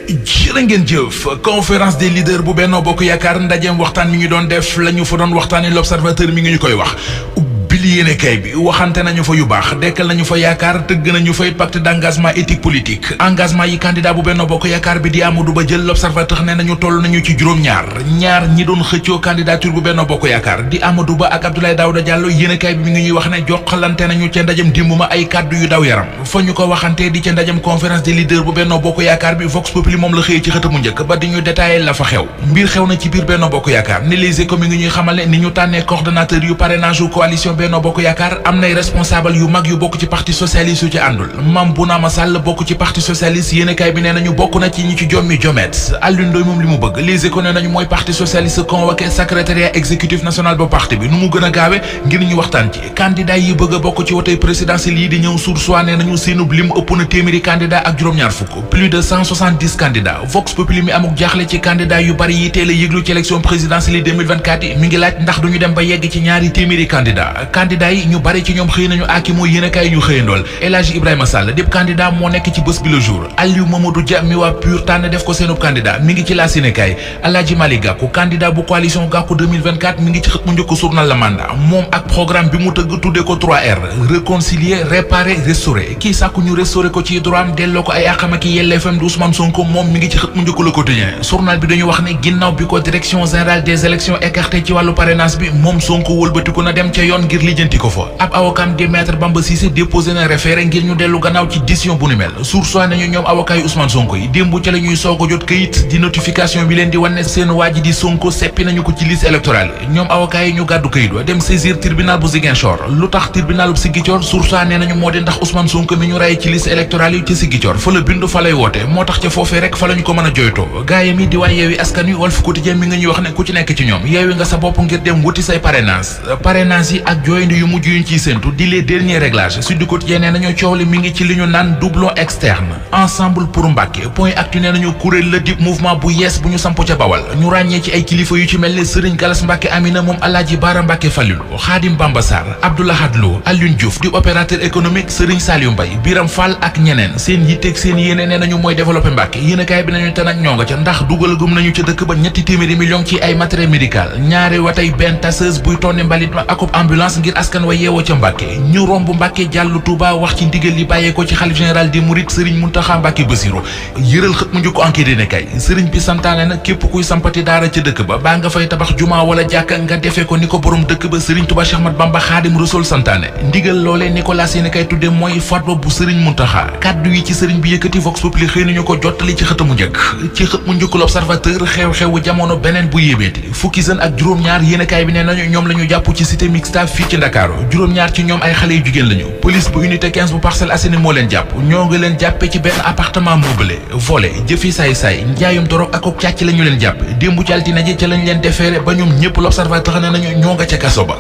jërë ngeen jëf conférence des leaders bu Benno Bokk Yaakaar ndajeem waxtaan mi ngi doon def la ñu fa doon waxtaane l'observateur mi ngi ñu koy wax bili yéene kay bi waxante nañu fa yu baax dekkal nañu fa yaakaar tëgg nañu fay pacte d'engagement éthique politique engagement yi candidat bu Benno Bokk Yaakaar bi di Amadou Ba jël l'observateur ne nañu toll nañu ci ñaar ñi doon xëccoo candidature bu Benno Bokk Yaakaar di Amadou Ba ak Abdoulaye Daouda Diallo yéene kay bi mi ngi ñuy wax ne joxalante nañu ca ndajem dimb ma ay kàddu yu daw yaram fa ñu ko waxante di ca ndajem conférence des leaders bu Benno Bokk Yaakaar bi Vox Populi moom la xëyee ci xëtamu njëkk ba di ñu détaillé la fa xew mbir xew na ci biir Benno Bokk Yaakaar ni Les Échos mi ngi ñuy xamal ne ni ñu tànnee coordonnateur yu parrainage yu coalition Benno Bokk Yaakaar am nay responsable yu mag yu bokk ci parti socialiste yu ci àndul Mame Bounama Sall bokk ci parti socialiste yéenekaay bi nee nañu bokk na ci ñi ci jommi jomet Alioune Ndoye moom li mu bëgg Les Échos nee nañu mooy parti socialiste convoqué secrétariat exécutif national ba parti bi nu mu gën a gaawe ngir ñu waxtaan ci candidat yi bëgg a bokk ci wotey présidentielle yi di ñëw Source A nee nañu seenub lim ëpp na téeméeri candidat ak juróom-ñaar fukk plus de 170 candidats Vox Populi mi amuk jaaxle ci candidat yu bari yi teel a yëglu ci élection présidentielle yi 2024 yi mi ngi laaj ndax duñu dem ba yegg ci ñaari téeméeri candidat yi ñu bari ci ñoom xëy nañu ak mooy yéenekaay ñu xëyandool El Hadji Ibrahima Sall dép candidat moo nekk ci bés bi le jour Aliou Mamadou Dia mi waa PUR tànn def ko seenub candidat mi ngi ci la yéenekaay Alhaji Malick Gakou candidat bu coalition Gakou 2024 mi ngi ci xët mu njëkk journal La Mandat moom ak programme bi mu tëgg tuddee ko 3R réconcilier réparer restaurer kii sàkku ñu restaurer ko ci droit am delloo ko ay àqam ak yelleefam di Ousmane Sonko moom mi ngi ci xët mu njëkk Le Quotidien journal bi dañu wax ne ginnaaw bi ko direction générale des élections écarté ci wàllu parrainage bi moom Sonko wëlbatiku na dem ca yoon ngir lijjanti ko fa ab avocat di maître Bamba Cissé déposé na référé ngir ñu dellu gannaaw ci décision bu ni mel Source A nañu ñoom avocat yu Ousmane Sonko yi démb ca la ñuy soog a jot këyit di notification bi leen di wane seen waa ji di Sonko seppi nañu ko ci liste électorale yi ñoom avocat yi ñu gàddu këyit wa dem saisir tribunal bu Ziguinchor lu tax tribunal bu Ziguinchor Source A nee nañu moo di ndax Ousmane Sonko mi ñu rey ci liste électorale yi ci Ziguinchor fa la bindu fa lay woote moo tax ca foofee rek fa la ñu ko mën a joytoo gaayam yi di waa Yewwi Askan Wi Walf Quotidien mi nga ñuy wax ne ku ci nekk ci ñoom yeewi nga sa bopp ngir dem wuti say parrainage yi ak jooyndi yu mujj yuñ ciy séntu di les derniers réglages Sud Quotidien nee nañu coow li mi ngi ci li ñu naan doublon externe ensemble pour Mbacké point actu nee nañu kuréel la dip mouvement bu yees bu ñu samp ca Bawal ñu ràññee ci ay kilifa yu ci mel ne Serigne Galas Mbacké Amina moom Alaaji Baara Mbacké Fallilu Khadim Bamba Sarr Abdoulahad Lo Alioune Diouf di opérateur économique Serigne Saliou Mbaye Biram Fall ak ñeneen seen yitteeg seen yéene nee nañu mooy développer Mbacké yéenekaay bi nañu te nag ñoo nga ca ndax dugal gum nañu ca dëkk ba ñetti téeméeri millions ci ay matériel médical ñaari watay benn tasseuse buy tonni mbalit ma akub ambulance ngir askan wa yeewoo ca Mbacké ñu romb Mbacké jàllu Touba wax ci ndigal li bàyyee ko ci xalif général des Mourides Serigne Mountakha Mbacké Bassirou yëral xët mu njëkk enquête dina kay Serigne bi santaane na képp kuy sampati daara ca dëkk ba baa nga fay tabax juma wala jàkka nga defee ko ni ko borom dëkk ba Serigne Touba Cheikh Ahmadou Bamba Khadim Rassoul santaane ndigal loolee Nicolas yéen kay tudde mooy fatwa bu Serigne Mountakha kaddu yi ci Serigne bi yëkkati Vox Populi xëy nañu ko jottali ci xët mu njëkk ci xët mu njëkk L'Observateur xew-xewu jamono beneen bu yéebeeti fukki jeune ak juróom-ñaar yéenekaay bi nee nañu ñoom la ñu jàpp ci cité mixta fii ci Ndakaaru juróom-ñaar ci ñoom ay xale yu jigéen lañu police bu unité 15 bu Parcelles Assainies moo leen jàpp ñoo ngi leen jàppe ci benn appartement meublé volé jëfi saay-saay njaayum dorog ak càcc la ñu leen jàpp démb ci altine ji ca lañ leen defeere ba ñoom ñëpp L'Observateur ne nañu ñoo nga ca kaso ba